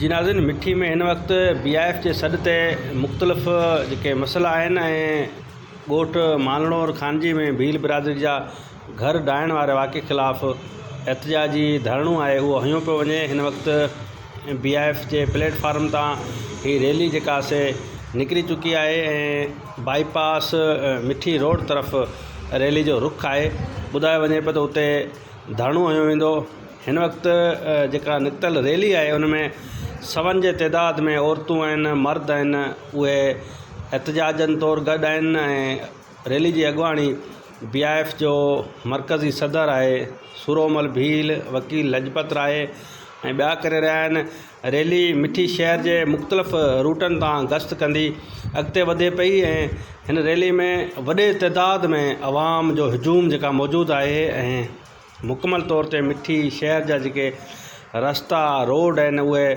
جي ناظرين مٺي ۾ هن وقت بي I F جي سڏ تي مختلف جيڪي مسئلا آهن ۽ ڳوٺ مالڻور خانجي ۾ ڀيل برادري جا گهر ڊاهڻ واري واقعي خلاف احتجاجي ڌرڻو آهي اهو هنيو پيو وڃي هن وقت بي I F جي پليٽ فارم تان هي ريلي جيڪا سي نڪري چڪي آهي ۽ بائي پاس مٺي روڊ طرف ريلي جو رخ آهي ٻڌايو وڃي پيو ته اتي ڌرڻو هنيو ويندو هن وقت جيڪا نڪتل ريلي آهي ان ۾ سون جي تعداد ۾ عورتون آهن مرد آهن اهي احتجاجن طور گڏ آهن ۽ ريلي جي اڳواڻي بي I F جو مرڪزي صدر آهي سورومل ڀيل وڪيل لجپت راء ۽ ٻيا ڪري رهيا آهن ريلي مٺي شهر جي مختلف روٽن تان گشت ڪندي اڳتي وڌي پئي ۽ هن ريلي ۾ وڏي تعداد ۾ عوام جو هجوم جيڪا موجود آهي ۽ مڪمل طور تي مٺي شهر جا جيڪي رستا روڊ آهن اهي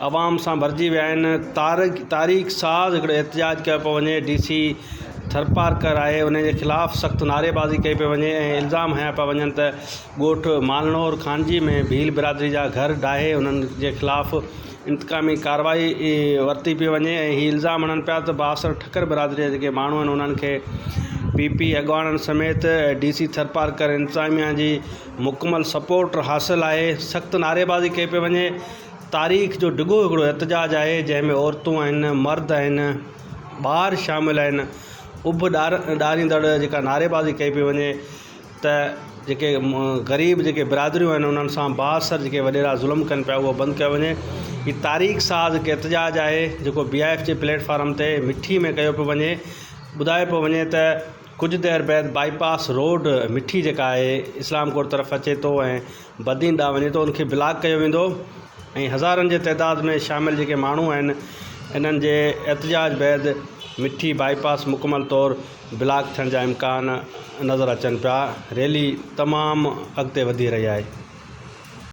عوام سان ڀرجي ويا آهن تارڪ تاريخ ساز هڪڙو احتجاج ڪيو پيو وڃي ڊي سي ٿرپارڪر آهي ان جي خلاف سخت نعريبازي ڪئي پئي وڃي ۽ الزام هنيا پيا وڃن ته ڳوٺ مالڻور خانجي ۾ ڀيل برادري جا گهر ڊاهي انهن جي خلاف انتقامي ڪارروائي ورتي پئي وڃي ۽ هي الزام هڻن پيا ته بااثر ٺڪر برادري جا جيڪي ماڻهو آهن انهن کي پي پي اڳواڻن سميت ڊي سي ٿرپارڪر انتظاميا جي مڪمل سپورٽ حاصل آهي سخت نعريبازي ڪئي پئي وڃي تاريخ جو ڊگهو هڪڙو احتجاج آهي جنهن ۾ عورتون آهن مرد آهن ٻار شامل آهن اڀ ڏار ڏاريندڙ جيڪا نعريبازي ڪئي پئي وڃي ته جيڪي غريب جيڪي برادريون آهن انهن سان بااثر جيڪي وڏيرا ظلم ڪن پيا اهو بند ڪيو وڃي هي تاريخ ساز هڪ احتجاج آهي جيڪو بي I F جي پليٽ فارم تي مٺي ۾ ڪيو پيو وڃي ٻڌايو پيو وڃي ته ڪجهه دير بعد بائي پاس روڊ مٺي جيڪا آهي اسلام ڪوٽ طرف اچي ٿو ۽ بدين ڏانهن وڃي ٿو ان کي بلاڪ ڪيو ويندو ۽ هزارن جي تعداد ۾ شامل جيڪي ماڻهو آهن انهن جي احتجاج بعد مٺي بائي پاس مڪمل طور بلاڪ ٿيڻ جا امڪان نظر اچن پيا ريلي تمام اڳتي وڌي رهي آهي.